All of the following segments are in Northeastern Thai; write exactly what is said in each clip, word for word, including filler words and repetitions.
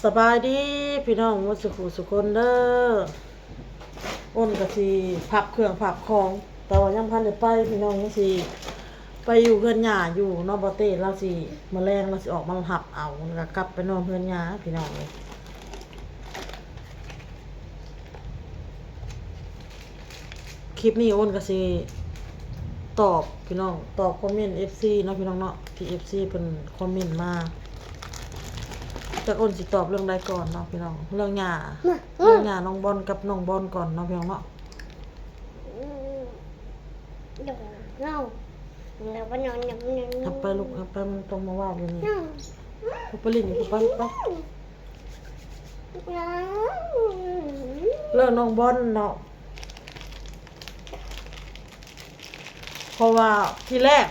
สบายดีพี่น้องหมดสุขุสุคนเด้อ อ้นก็สิพับเครื่องพับของ แต่ว่ายังพันได้ไปพี่น้อง ยังสิไปอยู่เฮือนย่าอยู่เนาะ บ่เต้เราสิมื้อแลงเราสิออกมารับเอา แล้วก็กลับไปนอนเฮือนย่าพี่น้องเลย คลิปนี้อ้นก็สิตอบพี่น้อง ตอบคอมเมนต์ เอฟซี เนาะพี่น้องเนาะ ที่ เอฟซี เพิ่นคอมเมนต์มา จักอ้นสิตอบเรื่องใดก่อนเนาะพี่น้อง เรื่องย่า เรื่องย่าน้องบอลกับน้องบอลก่อนเนาะพี่น้องเนาะ เอาไปลูก เอาไป มันต้องมาเว้าอยู่นี่ เอาไปเล่นอยู่ไป ไป เรื่องน้องบอลเนาะ เพราะว่าทีแรก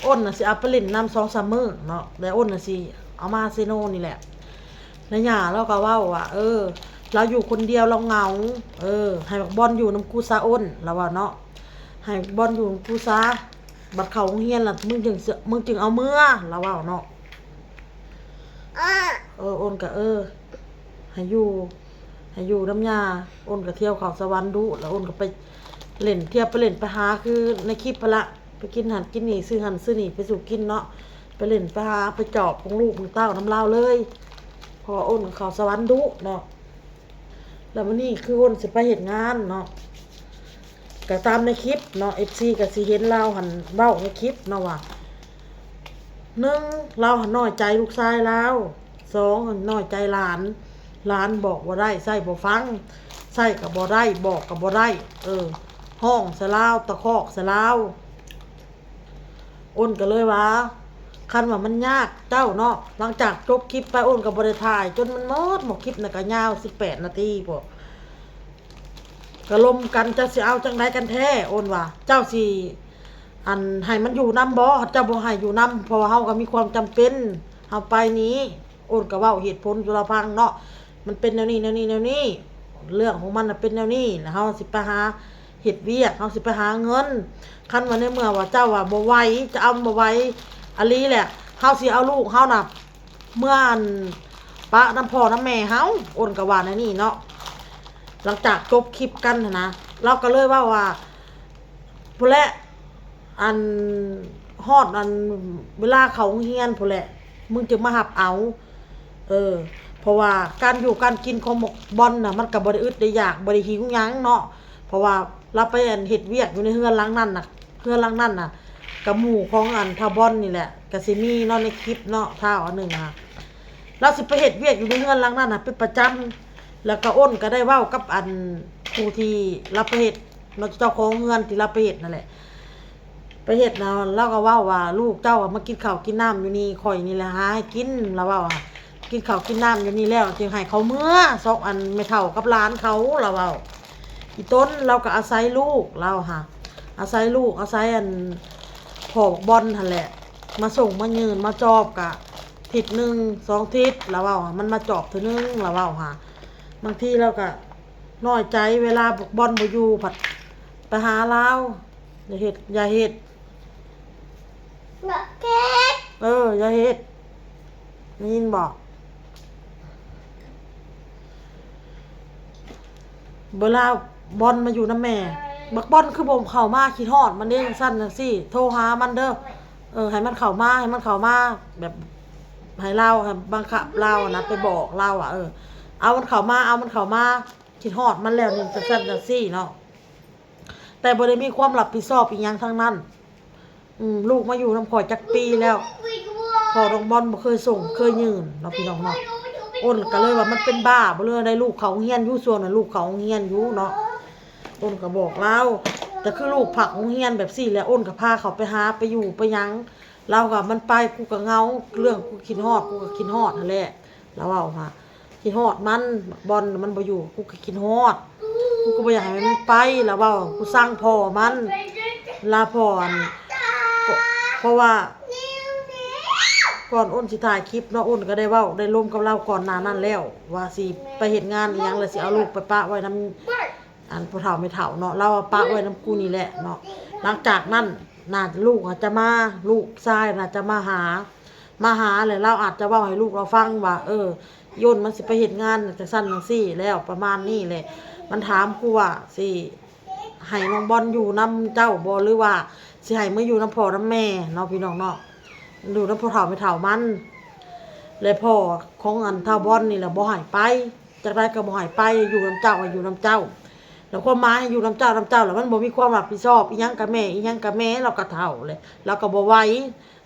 อ้นน่ะสิเอาไปเล่นนำสองสามมื้อเนาะ แล้วอ้นน่ะสิเอามาเซโนนี่แหละ แล้วย่าเราก็เว้าว่า เออ เราอยู่คนเดียวเราเหงา เออ ให้บักบอลอยู่นำกูซะอ้น เราว่าเนาะ ให้บักบอลอยู่นำกูซะ บัดเข้าโรงเรียนล่ะ มึงจึงสิ มึงจึงเอาเมือ เราเว้าเนาะ เออ อ้นก็ เออ ให้อยู่ ให้อยู่นำย่า อ้นก็เที่ยวเข้าสวรรค์ดุ แล้วอ้นก็ไปเล่น เที่ยวไปเล่นไปหา คือในคลิปหั้นละ ไปกินหั้นกินนี่ ซื้อหั้นซื้อนี่ไปสู่กินเนาะ ไปเล่นไปหา ไปจอบของลูกของเต้านำลาวเลย เพราะว่าอ้นก็เข้าสวรรค์ดุเนาะ แล้วมื้อนี้คืออ้นสิไปเฮ็ดงานเนาะ ก็ตามในคลิปเนาะ เอฟซี ก็สิเห็นลาวหั้นเว้าในคลิปเนาะว่า หนึ่ง ลาวหั้นน้อยใจลูกชายลาว สอง น้อยใจหลาน หลานบอกบ่ได้ ใช้บ่ฟัง ใช้ก็บ่ได้ บอกก็บ่ได้ เออ ฮ้องใส่ลาว ตะคอกใส่ลาว อ้นก็เลยว่า คันว่ามันยากเจ้าเนาะ หลังจากจบคลิปไปอ้นก็บ่ได้ถ่าย จนมันหมด หมดคลิปน่ะก็ยาวสิบแปดนาทีพุ้น ก็ลมกัน เจ้าสิเอาจั่งใดกันแท้ อ้นว่า เจ้าสิ อัน ให้มันอยู่นำบ่ เจ้าบ่ให้อยู่นำ เพราะว่าเฮาก็มีความจำเป็น เฮาไปนี้ อ้นก็เว้าเหตุผลสู่ลาวฟังเนาะ มันเป็นแนวนี้ แนวนี้ แนวนี้ เรื่องของมันน่ะเป็นแนวนี้ แล้วเฮาสิไปหาเฮ็ดเวียก เฮาสิไปหาเงิน คันว่าในเมื่อว่าเจ้าว่าบ่ไหว จะเอาบ่ไหว อะลีแหละ เฮาสิเอาลูกเฮาน่ะ เมืออันปะนำพ่อนำแม่เฮา อ้นก็ว่าแนวนี้เนาะ หลังจากจบคลิปกันหั้นนะ ลาวก็เลยเว้าว่า พุ้นแหละ อัน ฮอดอัน เวลาเข้าโรงเรียนพุ้นแหละ มึงจึงมารับเอา เออ เพราะว่าการอยู่การกินของบักบอลน่ะ มันก็บ่ได้อึดได้อยาก บ่ได้หิวหยังเนาะ เพราะว่าลาวไปอันเฮ็ดเวียกอยู่ในเฮือนหลังนั้นน่ะ เฮือนหลังนั้นน่ะ กับหมู่ของอันท้าวบอลนี่แหละ ก็สิมีเนาะในคลิปเนาะ ท้าวอันหนึ่งน่ะ ลาวสิไปเฮ็ดเวียกอยู่ในเฮือนหลังนั้นน่ะเป็นประจำ แล้วก็อ้นก็ได้เว้ากับอันผู้ที่ลาวไปเฮ็ดเนาะ เจ้าของเฮือนที่ลาวไปเฮ็ดนั่นแหละ ไปเฮ็ดนะ ลาวก็เว้าว่า ลูกเจ้าอะมากินข้าวกินน้ำอยู่นี่ ข้อยนี่แหละหาให้กิน ลาวเว้าอะ กินข้าวกินน้ำอยู่นี่แล้ว จึงให้เขาเมือ สองอันแม่เฒ่ากับหลานเขา ลาวเว้า อีต้นลาวก็อาศัยลูก ลาวหา อาศัยลูก อาศัยอันพ่อบักบอลหั้นแหละ มาส่งมายืนมาจอบกะทิศหนึ่งสองทิศ ลาวเว้า มันมาจอบเทื่อหนึ่ง ลาวเว้าหา บางทีลาวก็น้อยใจ เวลาบักบอลบ่อยู่ ผัดไปหาลาว อย่าเฮ็ด อย่าเฮ็ด เออ อย่าเฮ็ด ได้ยินบ่ เวลาบอลมาอยู่นำแม่ บักบอลคือบ่เข้ามา คิดฮอดมันเด้ จั่งซั้นจั่งซี้ โทรหามันเด้อ เออ ให้มันเข้ามา ให้มันเข้ามา แบบ ให้ลาว ให้บังคับลาวอะนะ ไปบอกลาวอะ เออ เอามันเข้ามา เอามันเข้ามา คิดฮอดมันแล้วนี่ จั่งซั้นจั่งซี้เนาะ แต่บ่ได้มีความรับผิดชอบอีหยังทั้งนั้น อืม ลูกมาอยู่นำข้อยจักปีแล้ว พ่อน้องบอลบ่เคยส่ง เคยยืนเนาะพี่น้องเนาะ อ้นก็เลยว่ามันเป็นบ้าบ่เลย ได้ลูกเข้าโรงเรียนอยู่ ช่วงนั้นลูกเข้าโรงเรียนอยู่เนาะ อ้นก็บอกลาว แต่คือลูกพักโรงเรียนแบบซี้แหละ อ้นก็พาเขาไปหา ไปอยู่ ไปหยัง ลาวก็มันไป กูก็เหงา เรื่องกูคิดฮอด กูก็คิดฮอดหั้นแหละ ลาวเว้าหา คิดฮอดมัน บักบอลน่ะมันบ่อยู่ กูก็คิดฮอด กูก็บ่อยากให้มันไป ลาวเว้า กูซังพ่อมัน ลาพ่ออัน เพราะ เพราะว่า ก่อนอ้นสิถ่ายคลิปเนาะ อ้นก็ได้เว้า ได้ลมกับลาวก่อนหน้านั้นแล้ว ว่าสิไปเฮ็ดงานอีหยัง แล้วสิเอาลูกไปปะไว้นำ อันพ่อเฒ่าแม่เฒ่าเนาะ ลาวว่าปะไว้นำกูนี่แหละเนาะ หลังจากนั้นน่าจะลูกอาจจะมา ลูกชายน่าจะมาหา มาหาแหละ ลาวอาจจะเว้าให้ลูกลาวฟังว่า เออ อีอ้นมันสิไปเฮ็ดงานจั่งซั้นจั่งซี้แล้ว ประมาณนี้แหละ มันถามกูว่าสิให้น้องบอลอยู่นำเจ้าบ่ หรือว่าสิให้มาอยู่นำพ่อนำแม่เนาะพี่น้องเนาะ อยู่นำพ่อเฒ่าแม่เฒ่ามัน และพ่อของอันท้าวบอลนี่แหละบ่ให้ไป จั่งใดก็บ่ให้ไป อยู่นำเจ้าก็อยู่นำเจ้า แล้วความหมายอยู่นำเจ้านำเจ้า แล้วมันบ่มีความรับผิดชอบอีหยังกับแม่ อีหยังกับแม่ ลาวก็เฒ่าเลย ลาวก็บ่ไหว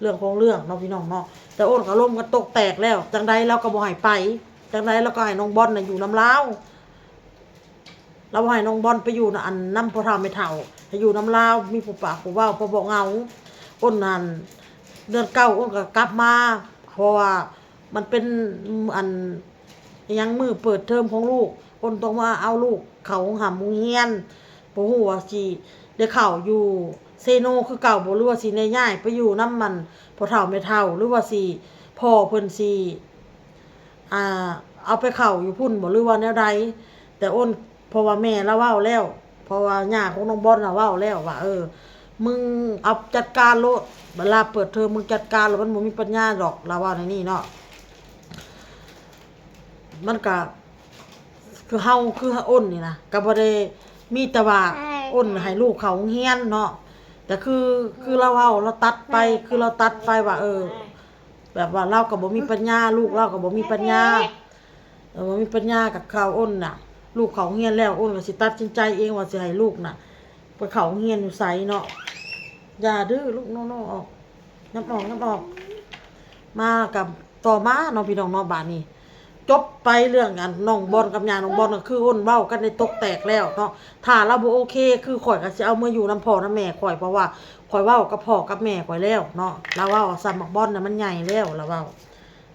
เรื่องของเรื่องเนาะพี่น้องเนาะ แต่อ้นก็ลมกันตกแตกแล้ว จั่งใดลาวก็บ่ให้ไป จั่งใดลาวก็ให้น้องบอลน่ะอยู่นำลาว ลาวบ่ให้น้องบอลไปอยู่นะ อันนำพ่อเฒ่าแม่เฒ่า ให้อยู่นำลาว มีผู้ปากผู้เว้า พอบ่เหงา อ้นนั่น เดือนเก้าอ้นก็กลับมา เพราะว่ามันเป็นอัน อิหยังมื้อเปิดเทอมของลูก อ้นต้องมาเอาลูกเข้าโรงหำโรงเฮียน บ่ฮู้ว่าสิได้เข้าอยู่เซโนคือเก่าบ่ หรือว่าสิได้ย้ายไปอยู่นำมันพ่อเฒ่าแม่เฒ่า หรือว่าสิพ่อเพิ่นสิ อ่า เอาไปเข้าอยู่พุ้นบ่ หรือว่าแนวใด แต่อ้น เพราะว่าแม่ลาวเว้าแล้ว เพราะว่าย่าของน้องบอลน่ะเว้าแล้วว่า เออ มึงเอาจัดการโลด เวลาเปิดเทอมมึงจัดการโลด มันบ่มีปัญญาดอก ลาวเว้าแนวนี้เนาะ มันก็คือเฮา คืออ้นนี่นะ ก็บ่ได้มีแต่ว่าอ้นให้ลูกเข้าโรงเฮียนเนาะ แต่คือ คือลาวเว้า ลาวตัดไป คือลาวตัดไปว่า เออ แบบว่าลาวก็บ่มีปัญญา ลูกลาวก็บ่มีปัญญา เออ บ่มีปัญญากับเข้า อ้นน่ะ ลูกเข้าโรงเฮียนแล้ว อ้นก็สิตัดสินใจเองว่าสิให้ลูกน่ะ ไปเข้าโรงเฮียนอยู่ไสเนาะ อย่าดื้อลูก น้องๆ ออก ยับออก ยับออก มากับต่อมาเนาะพี่น้องเนาะ บาดนี้ จบไปเรื่องอันน้องบอลกับย่าน้องบอลก็คืออ้นเว้ากันได้ตกแตกแล้วเนาะ ถ้าลาวบ่โอเค คือข้อยก็สิเอาเมืออยู่นำพ่อนำแม่ข้อย เพราะว่าข้อยเว้ากับพ่อกับแม่ข้อยแล้วเนาะ ลาวเว้าซ้ำบักบอลน่ะมันใหญ่แล้ว ลาวเว้า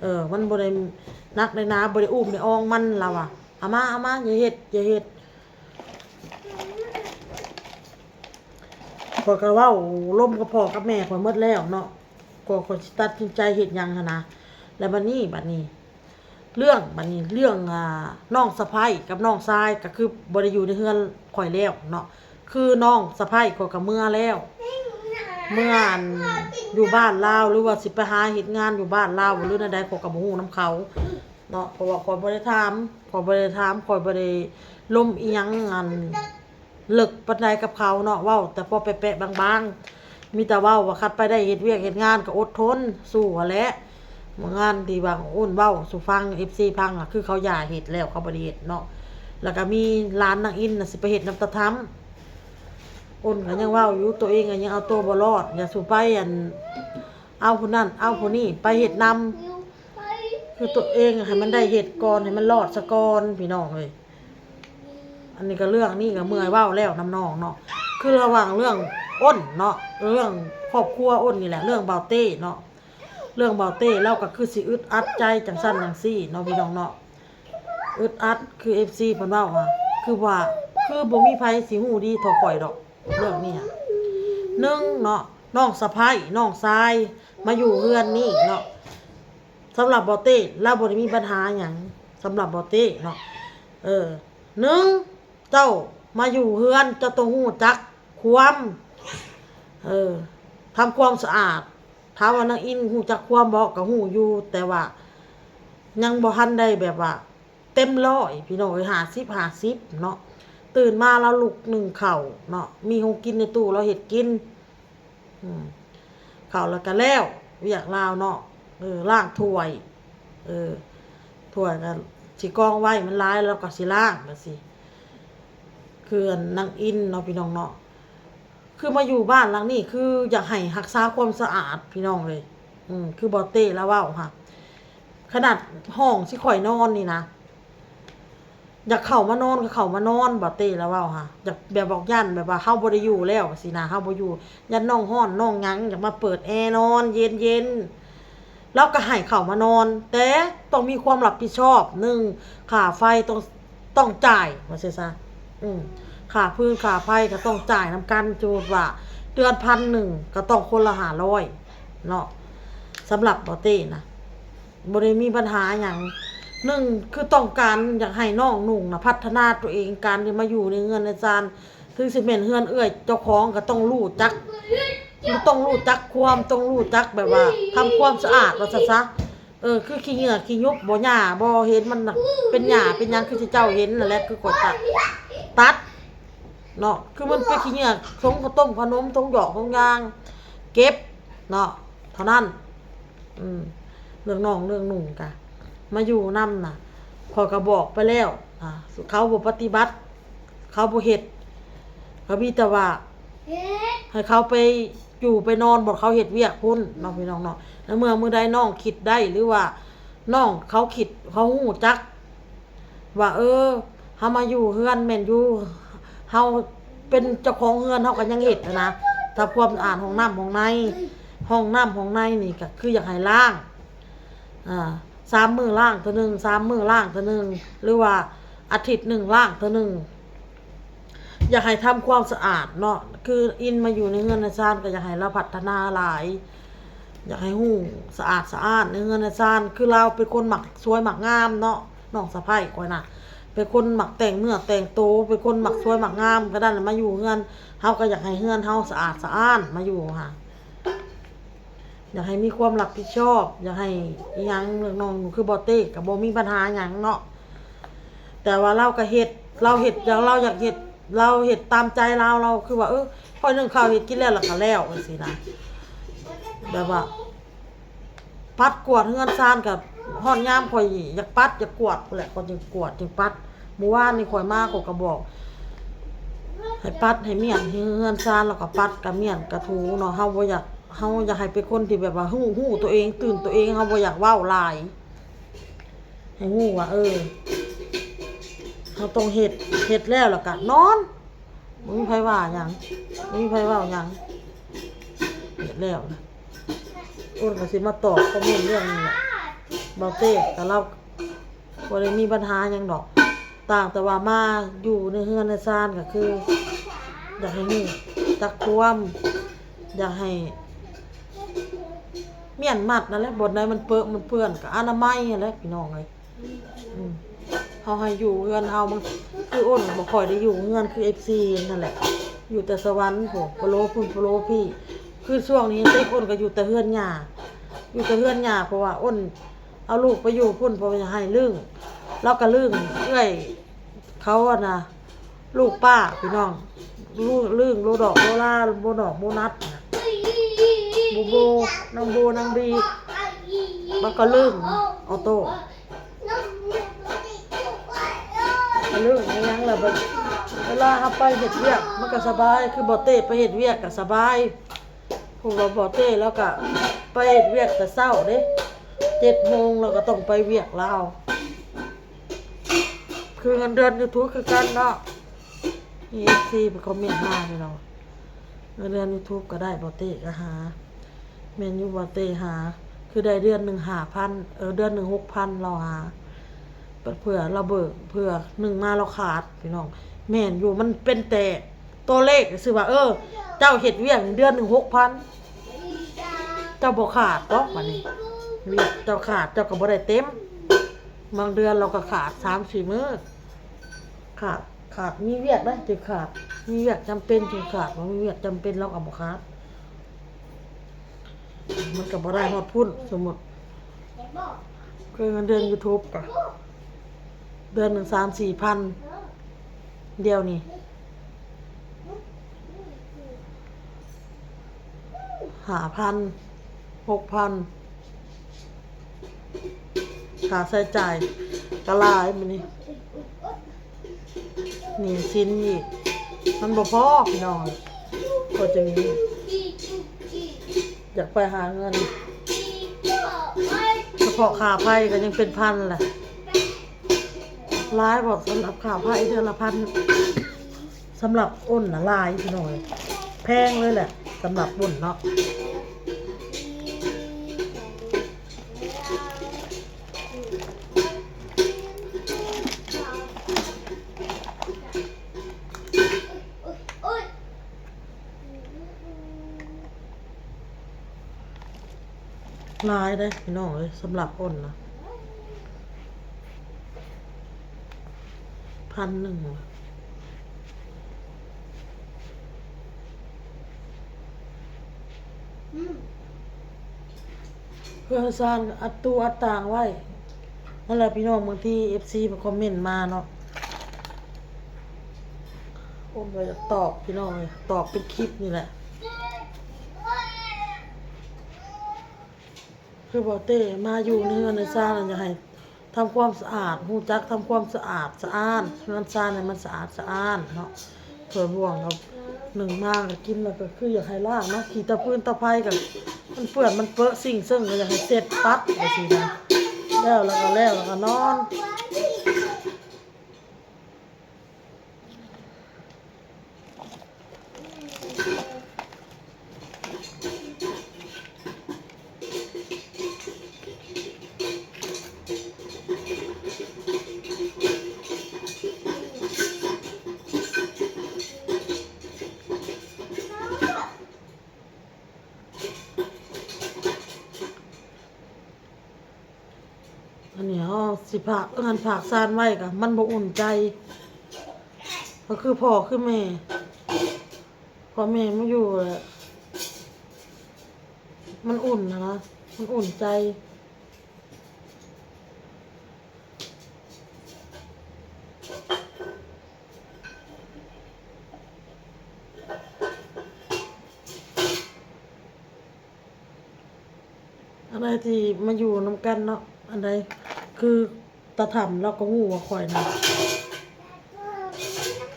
เออ มันบ่ได้หนักได้หนา บ่ได้อุ้มได้อองมัน ลาวว่า เอามา เอามา อย่าเฮ็ด อย่าเฮ็ด ข้อยก็เว้าลมกับพ่อกับแม่ข้อยหมดแล้วเนาะ ก็ข้อยสิตัดสินใจเฮ็ดหยังหั้นนะ แล้วบัดนี้ บัดนี้ เรื่อง บัดนี้ เรื่อง อ่า น้องสะใภ้กับน้องชายก็คือบ่ได้อยู่ในเฮือนข้อยแล้วเนาะ คือน้องสะใภ้ข้อยก็เมือแล้ว เมืออันอยู่บ้านลาว หรือว่าสิไปหาเฮ็ดงานอยู่บ้านลาว หรือแนวใดข้อยก็บ่ฮู้นำเขาเนาะ เพราะว่าข้อยบ่ได้ถาม ข้อยบ่ได้ถาม ข้อยบ่ได้ลมอีหยังอัน เลิกปานใดกับเขาเนาะ เว้าแต่พอแปะๆบางๆ มีแต่เว้าว่าคันไปได้เฮ็ดเวียกเฮ็ดงานก็อดทนสู้หั้นแหละ งานที่ว่าอ้นเว้าสู่ฟัง เอฟซี ฟังอะ คือเขาอย่าเฮ็ดแล้ว เขาบ่ได้เฮ็ดเนาะ แล้วก็มีหลานนางอินน่ะสิไปเฮ็ดนำตาทำ อ้นก็ยังเว้าอยู่ ตัวเองก็ยังเอาตัวบ่รอด อย่าสู่ไปอัน เอาผู้นั้นเอาผู้นี้ไปเฮ็ดนำ คือตัวเองให้มันได้เฮ็ดก่อน ให้มันรอดซะก่อนพี่น้องเอ้ย อันนี้ก็เรื่องนี้ก็เมื่อยเว้าแล้วนำน้องเนาะ คือระหว่างเรื่องอ้นเนาะ เรื่องครอบครัวอ้นนี่แหละ เรื่องบ่าวเต้เนาะ เรื่องบ่าวเต้ลาวก็คือสิอึดอัดใจจั่งซั้นจั่งซี้เนาะพี่น้องเนาะ อึดอัดคือ เอฟซี เพิ่นเว้าอะ คือว่า คือบ่มีไผสิฮู้ดีเท่าข้อยดอก เรื่องนี้อะ หนึ่งเนาะ น้องสะใภ้น้องชายมาอยู่เฮือนนี่เนาะ สำหรับบ่าวเต้ลาวบ่ได้มีปัญหาหยัง สำหรับบ่าวเต้เนาะ เออ หนึ่ง เจ้ามาอยู่เฮือน เจ้าต้องฮู้จักความ เออ ทำความสะอาด ถามว่านางอินฮู้จักความบ่ ก็ฮู้อยู่ แต่ว่ายังบ่ทันได้แบบว่าเต็มร้อย พี่น้องเอ้ย ห้าสิบ ห้าสิบเนาะ ตื่นมาลาวลุกนึ่งข้าวเนาะ มีของกินในตู้ลาวเฮ็ดกิน อืม ข้าวแล้วก็แล้ว เวียกลาวเนาะ เออ ล้างถ้วย เออ ถ้วยก็สิกองไว้ มันหลายลาวก็สิล้างจั่งซี้ คืออันนางอินเนาะพี่น้องเนาะ คือมาอยู่บ้านหลังนี้ คืออยากให้รักษาความสะอาดพี่น้องเอ้ย อืม คือบ่าวเต้ลาวเว้าหั้น ขนาดห้องสิข้อยนอนนี่นะ อยากเข้ามานอนก็เข้ามานอน บ่าวเต้ลาวเว้าหั้น อยากแบบบอกย่านแบบว่าเฮาบ่ได้อยู่แล้วซี้นะ เฮาบ่อยู่ ย่านน้องฮ้อนน้องหยัง อยากมาเปิดแอร์นอนเย็นๆ ลาวก็ให้เข้ามานอน แต่ต้องมีความรับผิดชอบ หนึ่ง ค่าไฟต้อง ต้องจ่าย ว่าซั่นซะ อืม ค่าฟืนค่าไฟก็ต้องจ่ายนำกัน สมมุติว่าเดือนพันหนึ่ง ก็ต้องคนละห้าร้อยเนาะ สำหรับบ่าวเต้นะ บ่ได้มีปัญหาหยัง หนึ่ง คือต้องการอยากให้น้องนุ่งนะ พัฒนาตัวเอง การที่มาอยู่ในเฮือนในซาน ถึงสิแม่นเฮือนเอื้อยเจ้าของก็ต้องรู้จัก ต้องรู้จักความ ต้องรู้จักแบบว่าทำความสะอาดว่าซะซะ เออ คือขี้เหงื่อขี้ยุบบ่ หญ้าบ่ เห็นมันน่ะเป็นหญ้าเป็นหยัง คือสิเจ้าเห็นนั่นแหละ คือข่อยตัด ตัด เนาะ คือมันเป็นขี้เหงื่อ ถงข้าวต้มขนม ถงหยอกถงยาง เก็บ เนาะ เท่านั้น อืม เรื่องน้องเรื่องนุ่งกะ มาอยู่นำน่ะ ข้อยก็บอกไปแล้ว อ่า เขาบ่ปฏิบัติ เขาบ่เฮ็ด ก็มีแต่ว่า ให้เขาไปอยู่ไปนอนบ่อนเขาเฮ็ดเวียกพุ้นเนาะพี่น้องเนาะ ในเมื่อมื้อใดน้องคิดได้ หรือว่าน้องเขาคิด เขาฮู้จัก ว่า เออ เฮามาอยู่เฮือนแม่นอยู่ เฮาเป็นเจ้าของเฮือน เฮาก็ยังเฮ็ดหั้นนะ ถ้าความสะอาดห้องน้ำห้องใน ห้องน้ำห้องในนี่ก็คืออยากให้ล้าง อ่า สามมื้อล้างเทื่อหนึ่ง สามมื้อล้างเทื่อหนึ่ง หรือว่าอาทิตย์หนึ่งล้างเทื่อหนึ่ง อยากให้ทำความสะอาดเนาะ คืออินมาอยู่ในเฮือนในซานก็อยากให้ลาวพัฒนาหลาย อยากให้ฮู้สะอาดสะอ้านในเฮือนในซาน คือลาวเป็นคนมักสวยมักงามเนาะ น้องสะใภ้ข้อยน่ะ เป็นคนมักแต่งเนื้อแต่งโต เป็นคนมักสวยมักงาม ก็นั่นแหละ มาอยู่เฮือน เฮาก็อยากให้เฮือนเฮาสะอาดสะอ้าน มาอยู่หั่น อยากให้มีความรับผิดชอบ อยากให้อิหยัง เรื่องน้องคือบ่เต้ก็บ่มีปัญหาหยังเนาะ แต่ว่าลาวก็เฮ็ด ลาวเฮ็ดอย่างลาวอยากเฮ็ด ลาวเฮ็ดตามใจลาว ลาวคือว่า เออ ข้อยนึ่งข้าวเฮ็ดกินแล้ว แล้วก็แล้วจั่งซี้นะ แบบว่า ปัดกวาดเฮือนซานก็ฮอดยามข้อยอยากปัดอยากกวาดพู้นแหละ ข้อยจึงกวาดจึงปัด มื้อวานนี่ข้อยมาข้อยก็บอก ให้ปัดให้เมี้ยนเฮือนซาน แล้วก็ปัดกะเมี้ยนกะถูเนาะ เฮาบ่อยาก เฮาอยากให้เป็นคนที่แบบว่าฮู้ ฮู้ตัวเอง ตื่นตัวเอง เฮาบ่อยากเว้าหลาย ให้ฮู้ว่า เออ เฮาต้องเฮ็ด เฮ็ดแล้วแล้วก็นอน บ่มีไผว่าหยัง บ่มีไผเว้าหยัง เฮ็ดแล้วนะ อ้นก็สิมาตอบคอมเมนต์เรื่องนี้แหละ บ่าวเต้กับลาวบ่ได้มีปัญหาหยังดอก ต่างแต่ว่ามาอยู่ในเฮือนในซานก็คือ อยากให้ฮู้จักความ อยากให้เมี้ยนมัดนั่นแหละ บ่อนใดมันเปอะมันเปื้อนก็อนามัยนั่นแหละพี่น้องเอ้ย อืม เฮาให้อยู่เฮือนเฮา มันคืออ้นบ่ค่อยได้อยู่เฮือนคือเอฟซีนั่นแหละ อยู่แต่สวรรค์พู้น ปะโลพุ้นปะโลพี้ คือช่วงนี้เต็กอ้นก็อยู่แต่เฮือนย่า อยู่แต่เฮือนย่า เพราะว่าอ้นเอาลูกไปอยู่พุ้น เพราะว่าอยากให้ลึ้ง แล้วก็ลึ้งเอื้อยเขาอะนะ ลูกป้าพี่น้อง ลึ้ง ลึ้งโลดอกโลลา โบดอกโบนัสน่ะ โบโบ นางโบ นางบี แล้วก็ลึ้งออโต้ ลึ้งอิหยังล่ะบัด เวลาเฮาไปเฮ็ดเวียกมันก็สบาย คือบ่าวเต้ไปเฮ็ดเวียกก็สบาย พวกเราบ่าวเต้แล้วก็ไปเฮ็ดเวียกแต่เช้าเด้ เจ็ดโมงเราก็ต้องไปเวียกแล้ว คือเงินเดือนยูทูบคือกันเนาะ มีเอฟซีไปคอมเมนต์มาพี่น้อง เงินเดือนยูทูบก็ได้ บ่าวเต้ก็หา แม่นอยู่ บ่าวเต้หา คือได้เดือนหนึ่งห้าพัน เออ เดือนหนึ่งหกพัน ลาวหา เผื่อลาวเบิก เผื่อหนึ่งมาลาวขาดพี่น้อง แม่นอยู่ มันเป็นแต่ตัวเลขซื่อว่า เออ เจ้าเฮ็ดเวียกเดือนหนึ่งหกพัน เจ้าบ่ขาดดอกบัดนี้ เวียกเจ้าขาด เจ้าก็บ่ได้เต็ม บางเดือนลาวก็ขาดสามสี่มื้อ ขาด ขาด มีเวียกนะจึงขาด มีเวียกจำเป็นจึงขาด บ่มีเวียกจำเป็นลาวก็บ่ขาด มันก็บ่ได้ฮอดพุ้น สมมุติ คือเงินเดือนยูทูบก็เดือนหนึ่งสามสี่พัน เดี๋ยวนี้ ห้าพัน หกพัน ค่าใช้จ่ายก็หลายมื้อนี้ หนี้สินอีก มันบ่พอพี่น้อง ก็จะมี อยากไปหาเงิน เฉพาะค่าไฟก็ยังเป็นพันแหละ หลายบ่ สำหรับค่าไฟเดือนละพัน สำหรับอ้นน่ะหลายพี่น้อง แพงเลยแหละ สำหรับอ้นเนาะ หลายเด้อพี่น้องเอ้ย สำหรับอ้นนะ พันหนึ่งว่ะ เพื่อสร้างอัดตู้อัดตางไว้ นั่นแหละพี่น้อง บางทีเอฟซีมาคอมเมนต์มาเนาะ โอ้ย อยากตอบพี่น้องเลย ตอบเป็นคลิปนี่แหละ คือบ่าวเต้มาอยู่ในเฮือนในซานน่ะ อยากให้ทำความสะอาด ฮู้จักทำความสะอาดสะอ้าน เฮือนซานให้มันสะอาดสะอ้านเนาะ ถ้วยบ่วงก็นึ่งมาก็กินแล้วก็คืออยากให้ล้างเนาะ ขี้ตะพื้นตะไพก็มันเปื้อนมันเปอะสิ่งซึ่งก็อยากให้เสร็จปั๊บจังซี้นะ แล้ว แล้วก็ แล้ว แล้วก็นอน อันนี้เฮาสิฝากเอิ้นฝากซานไว้ก็มันบ่อุ่นใจ ก็คือพ่อคือแม่ พ่อแม่มาอยู่แล้วมันอุ่นนะนะ มันอุ่นใจ อันใดที่มาอยู่นำกันเนาะ อันใดคือตาถ่ำเราก็ฮู้ว่าข่อยนะ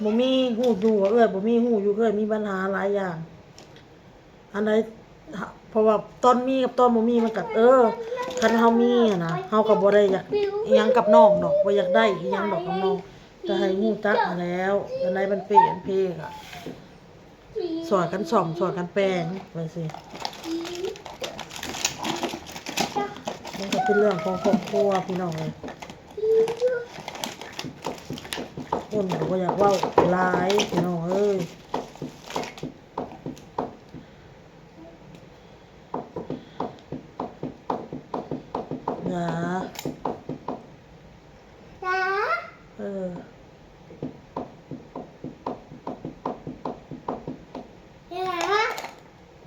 บ่มีฮู้อยู่ว่าเอื้อยบ่มีฮู้อยู่เอื้อยมีปัญหาหลายอย่าง อันใด เพราะว่าตอนมีกับตอนบ่มีมันก็ เออ คันเฮามีหั้นนะ เฮาก็บ่ได้อยากอิหยังกับน้องดอก บ่อยากได้อิหยังดอกกับน้อง ก็ให้ฮู้จักหั้นแหล้ว อันใดมันเปอันเพก็ ซ่อยกันซ่อมซ่อยกันแปลงไปสิ มันก็เป็นเรื่องของครอบครัวพี่น้องเอ้ย คนก็บ่อยากเว้าหลายพี่น้องเอ้ย อย่า เออ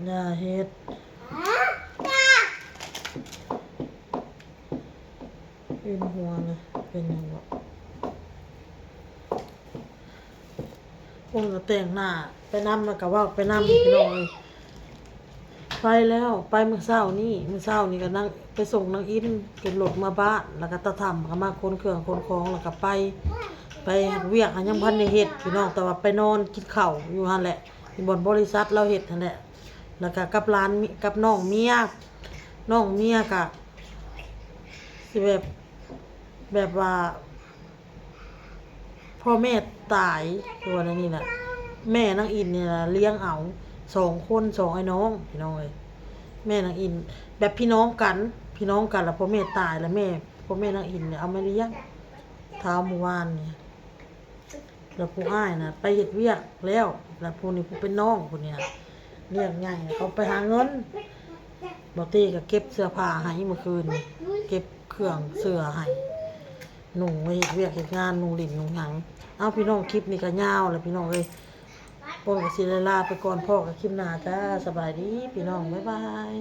อย่าเฮ็ด เป็นหัวเลย เป็นหยังบ่ คนก็แต่งหน้าไปนำ แล้วก็เว้าไปนำพี่น้องเอ้ย ไปแล้ว ไปมื้อเช้านี้ มื้อเช้านี้ก็นั่งไปส่งนางอิน ขึ้นรถมาบ้าน แล้วก็ตาถ่ำก็มาขนเครื่องขนของ แล้วก็ไป ไปเฮ็ดเวียก ยังบ่ทันได้เฮ็ดพี่น้อง แต่ว่าไปนอนกินข้าวอยู่หั่นแหละ อยู่บ่อนบริษัทลาวเฮ็ดหั่นแหละ แล้วก็กับหลานมิ กับน้องเมีย น้องเมียก็สิแบบ แบบว่า พ่อแม่ตาย คือว่าแนวนี้แหละ แม่นางอินนี่ล่ะเลี้ยงเอาสองคน สองอ้ายน้องพี่น้องเอ้ย แม่นางอินแบบพี่น้องกัน พี่น้องกัน แล้วพ่อแม่ตาย แล้วแม่ พ่อแม่นางอินเนี่ยเอามาเลี้ยง ท้าวหมู่บ้านนี่ แล้วผู้อ้ายน่ะไปเฮ็ดเวียกแล้ว แล้วผู้นี้ผู้เป็นน้องผู้นี้น่ะเลี้ยงใหญ่ เขาไปหาเงิน บ่าวเต้ก็เก็บเสื้อผ้าให้เมื่อคืนนี่ เก็บเครื่องเสื้อให้ นุ่งไว้เฮ็ดเวียกเฮ็ดงาน นุ่งหลิ้นนุ่งหยัง เอ้าพี่น้อง คลิปนี้ก็ยาวแล้วพี่น้องเอ้ย ปนก็สิได้ลาไปก่อน พ้อกันคลิปหน้าจ้า สบายดีพี่น้อง บ๊ายบาย